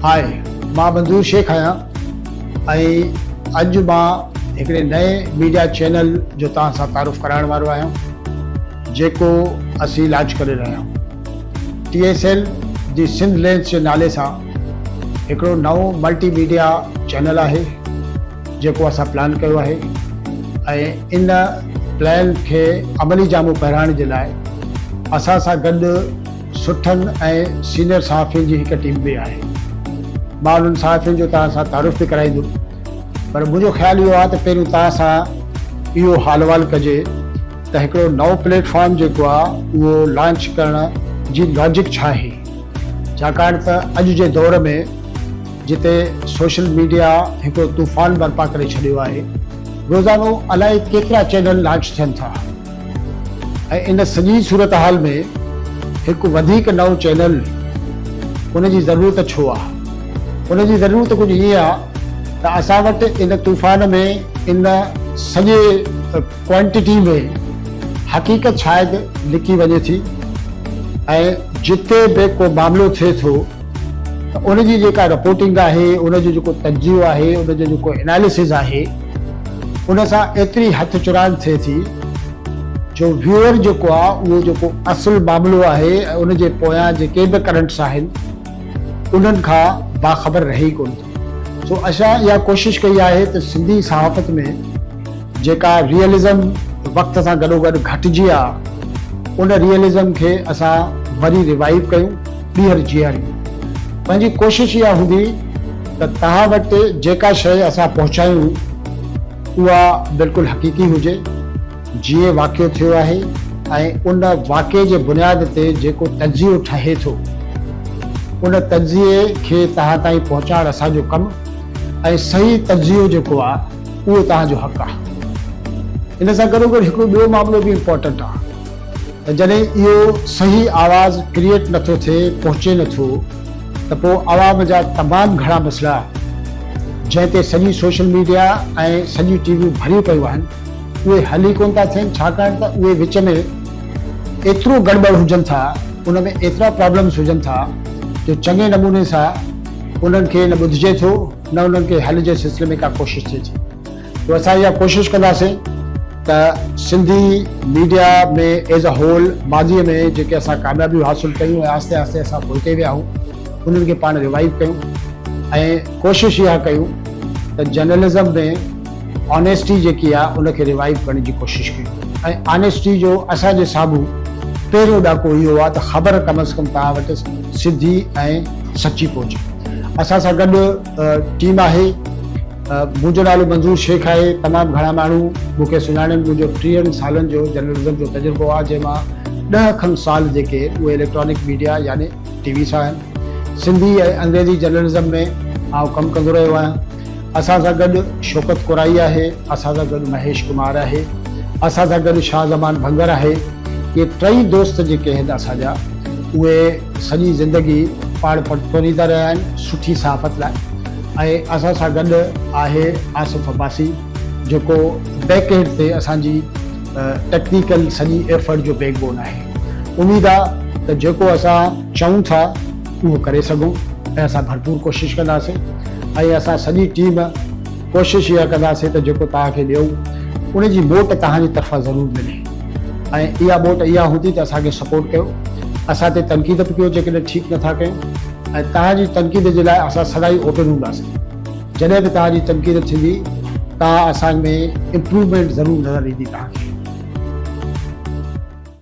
High مان منظور شيخ آهيان ۽ اڄ مان هڪڙي نئين ميڊيا چينل جو توهان سان تعارف ڪرائڻ وارو آهيان جيڪو اسين لانچ ڪري رهيا آهيون ٽي ايس ايل جي سنڌ لينس جي نالي سان هڪڙو نئون ملٽي ميڊيا چينل آهي جيڪو اسان پلان ڪيو آهي ۽ ان پلان کي عملي جامو پهرائڻ جي لاء اسان سان گڏ سٺن ۽ سينئر صحافين جي هڪ ٽيم به آهي. مان انهن صحافين جو توهان سان تعارف به ڪرائيندم پر منهنجو خيال اهو آهي ته پهريون توهان سان اهو حال احوال ڪجي ته هڪڙو نئون پليٽ فارم جيڪو آهي اهو لانچ ڪرڻ جي لاجڪ ڇا آهي ڇاڪاڻ ته اڄ جي دور ۾ جتي سوشل ميڊيا هڪڙو طوفان برپا ڪري ڇڏيو آهي روزانو الائي ڪيترا چينل لانچ ٿين ٿا. ۽ ان سڄي صورتحال ۾ هڪ وڌيڪ نئون چينل ان جي ضرورت ڇو آ؟ ان جي ضرورت ڪجهه ائين آ ته اسان وٽ ان طوفان ۾ ان سڄي ڪوانٽيٽي ۾ حقيقت شايد لڪي وڃي ٿي ۽ جتي به ڪو معاملو ٿئي ٿو ته ان جي جيڪا رپورٽنگ آهي، ان جو جيڪو تجزيو آهي، ان جو جيڪو اناليسز آهي، ان سان ايتري هٿ چراند ٿئي ٿي جو ويوئر جيڪو آهي اهو جيڪو اصل معاملو آهي ۽ ان جي پويان جيڪي به ڪرنٽس آهن انهن کان باخبر رهي ئي ڪونه ٿو. سو اسان اها ڪوشش ڪئي آهي ته سنڌي صحافت ۾ جيڪا ريئلزم وقت سان گڏوگڏ گهٽجي آ ان ريئلزم کي اسان وري ريوائيو ڪيون، ٻيهر جيئاريون. پنهنجي ڪوشش اها هوندي ته توهان وٽ جيڪا شيء اسان پهچايون اها بلڪل حقيقي هجي، جيئن واقعو ٿيو آهي ۽ ان واقعي جي بنياد تي جيڪو تجزيو ٺهي ٿو ان تجزيي کي توهان تائين پهچائڻ اسان جو ڪم ۽ صحيح تجزيو جيڪو آهي اهو توهان جو حق آهي. ان سان گڏوگڏ هڪڙو ٻيو معاملو به امپورٽنٽ آهي ته جڏهن اهو صحيح آواز ڪريئيٽ نٿو ٿئي، پهچي نٿو ته پوء عوام جا تمام گهڻا مسئلا جنهن تي سڄي سوشل ميڊيا ۽ سڄي ٽي ويون ڀريون پيون آهن اهي حل ئي ڪونه ٿا ٿين ڇاڪاڻ ته اهي وچ ۾ ايترو گڙٻڙ هجن ٿا ان ۾ ايترا پرابلمس هجن ٿا جو چڱي نموني سان انهن کي نه ٻڌجي ٿو نه انهن کي حل جي سلسلي ۾ ڪا ڪوشش ٿئي ٿي. سو اسان اها ڪوشش ڪنداسين ته سنڌي ميڊيا ۾ ايز ا هول ماضي ۾ جيڪي اسان ڪاميابيون حاصل ڪيون ۽ آهستي آهستي اسان پوئتي ويا آهيون انهن کي پاڻ ريوائيو ڪيون ۽ ڪوشش اها ڪيون ته جرنلزم ۾ آنيسٽي جيڪي آهي ان کي ريوائيو ڪرڻ جي ڪوشش ڪيون ۽ آنيسٽي جو اسان جي سامهون پهريون ڏاڪو اهو آهي ته خبر ڪم از ڪم توهان وٽ سڌي ۽ سچي پهچي. اسان سان گڏ ٽيم آهي. منهنجو نالو منظور شيخ آهي. تمام گهڻا ماڻهو مون کي سڃاڻين. منهنجو ٽيهن سالن جو جرنلزم جو تجربو آهي جنهن مان ڏهه کن سال جيڪي اهي اليڪٽرانڪ ميڊيا يعني ٽي وي سان آهن. سنڌي ۽ انگريزي جرنلزم ۾ آئون ڪم ڪندو رهيو آهيان. اسان سان گڏ شوڪت ڪورائي آهي، اسان سان گڏ مهيش ڪمار آهي، اسان سان گڏ شاهه زمان ڀنگر آهي. اهي ٽئي دوست جيڪي آهن اسان جا اهي سڄي زندگي پاڻ پتوڙيندا رهيا آهن سٺي صحافت لاء ۽ اسان سان گڏ آهي آصف عباسي جيڪو بيڪ اينڊ تي اسان جي ٽيڪنيڪل سڄي ايفرٽ جو بيڪ بون آهي. اميد آ ته جيڪو اسان چئون ٿا اهو ڪري سگهون ۽ اسان ڀرپور ڪوشش ڪنداسين ۽ اسان سڄي ٽيم ڪوشش اها ڪنداسين ته جيڪو توهان کي ڏيون ان جي موٽ توهان جي طرفان ضرور ملي ۽ اها موٽ اها هوندي ته اسان کي سپورٽ ڪيو اسان تي تنقيد به ڪيو جيڪڏهن ٺيڪ نٿا ڪيون ۽ توهان جي تنقيد جي لاء اسان سدائين اوپن هونداسين جڏهن به توهان جي تنقيد ٿيندي توهان اسان ۾ امپروومينٽ ضرور نظر ايندي توهان کي.